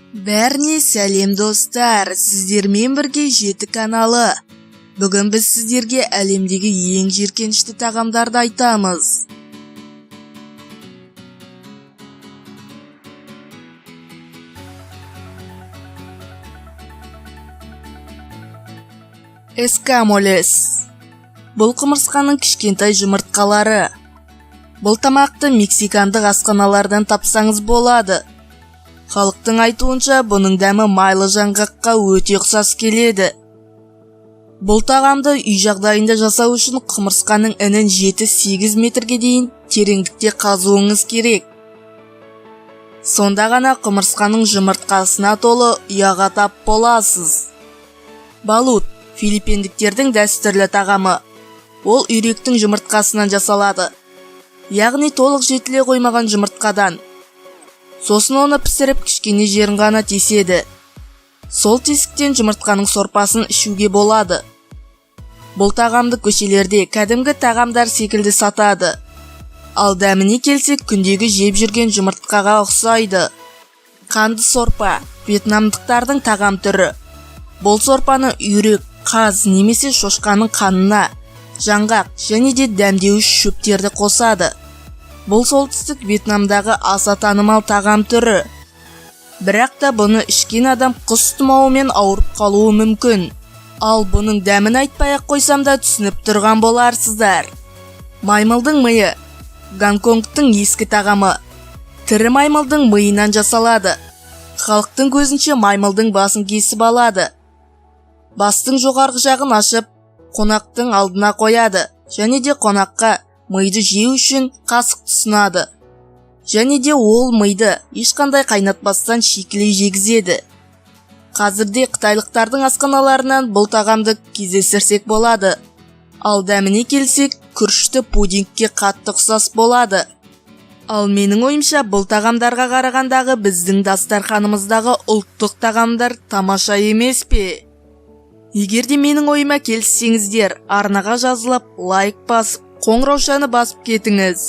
Бәріне сәлем достар, сіздермен бірге Жеті каналы. Бүгін біз сіздерге әлемдегі ең жиіркенішті тағамдарды айтамыз. Эскамолес. Бұл құмырсқаның кішкентай жұмыртқалары. Бұл тамақты мексикандық асханалардан тапсаңыз болады. Халықтың айтуынша, бұның дәмі майлы жаңғаққа өте ұқсас келеді. Бұл тағамды үй жағдайында жасау үшін құмырсқаның інін 7-8 метрге дейін тереңдікте қазуыңыз керек. Сонда ғана құмырсқаның жұмыртқасына толы ұяға тап боласыз. Балут филиппиндіктердің дәстүрлі тағамы. Ол үйректің жұмыртқасынан жасалады. Яғни толық жетіле қоймаған жұмыртқадан. Сосын оны пісіріп кішкене жерін ғана теседі. Сол тесіктен жұмыртқаның сорпасын ішуге болады. Бұл тағамды көшелерде кәдімгі тағамдар секілді сатады. Ал дәміне келсек, күндегі жеп жүрген жұмыртқаға ұқсайды. Қанды сорпа вьетнамдықтардың тағам түрі. Бұл сорпаны үйрек, қаз немесе шошқаның қанына, жаңғақ және де дәмдеуіш шөптерді қосады. Бұл солтүстік Вьетнамдағы аса танымал тағам түрі. Бірақ та бұны ішкен адам құс тұмауымен ауырып қалуы мүмкін. Ал бұның дәмін айтпай-ақ қойсам да түсініп тұрған боларсыздар. Маймылдың миы Гонконгтың ескі тағамы. Тірі маймылдың миынан жасалады. Халықтың көзінше маймылдың басын кесіп алады. Бастың жоғарғы жағын ашып, қонақтың алдына қояды және де қонаққа миды жеу үшін қасық ұсынады. Және де ол миды ешқандай қайнатпастан шикілей жегізеді. Қазірде қытайлықтардың асханаларынан бұл тағамды кездестірсек болады. Ал дәміне келсек, күрішті пудингке қатты ұқсас болады. Ал менің ойымша, бұл тағамдарға қарағандағы біздің дастарханымыздағы ұлттық тағамдар тамаша емес пе? Егер де менің ойыма келіссеңіздер, арнаға жазылып, лайк басып, қоңыраушаны басып кетіңіз.